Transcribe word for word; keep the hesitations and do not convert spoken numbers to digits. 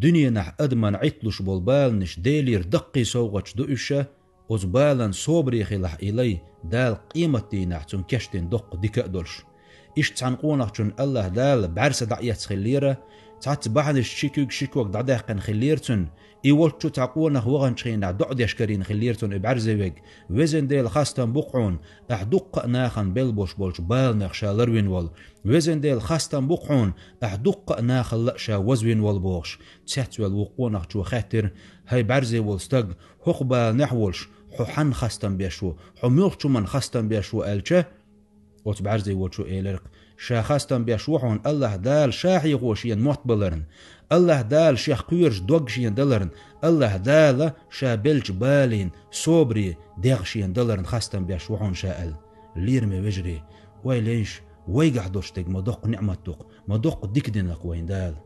Дуьненахь адамна Ӏитталуш болу баланаш Делера даккхий совгӀаташ ду уьш, оцу балан собаре хилахь и лай, Дала къематдийнахь цунна кечдина доккха дика а долуш. Иштта цхьана къонахчунна АллахӀ Дала бӀаьрса дӀаэцна хиллера, цхьацца бахьанашца ши куьг, ши ког дӀадаьккхина хиллера цуьнан, и волчу цхьа къонах ваханчу хенахь доӀа деш карийна хиллера цунна и бӀаьрзе верг: «Везан Дела, хастам бу-кх хьуна, ахь дуккха а нахана белла болуш болчу баланех ша ларвина волу. Везан Дела, хастам бу-кх хьуна, ахь дуккха а нахала а ша вазвина волу», — бохуш. Цецвелла ву къонахчо хаьттира: «ХӀай бӀаьрзе волу стаг, хӀокху баланехь волуш, хьо хьанна хастам беш ву, хьо муьлхачу хӀуманна хастам беш ву?» — аьлча, оцу бӀаьрзе волчо элира-кх: «Ша хастам беш ву хьуна АллахӀ Дала Ша хьехо шена мотт баларна, АллахӀ Дала Шех кхоьруш дог шена даларна, АллахӀ Дала Ша беллачу балийн собаре дегӀ шена даларна хастам беш ву хьуна Ша», — аьлла. Лераме вежарий, ойла йойша, вайгахь долуш дерг ма доккха ниӀмат ду-кх, ма доккха дика дина-кх вайна Дала.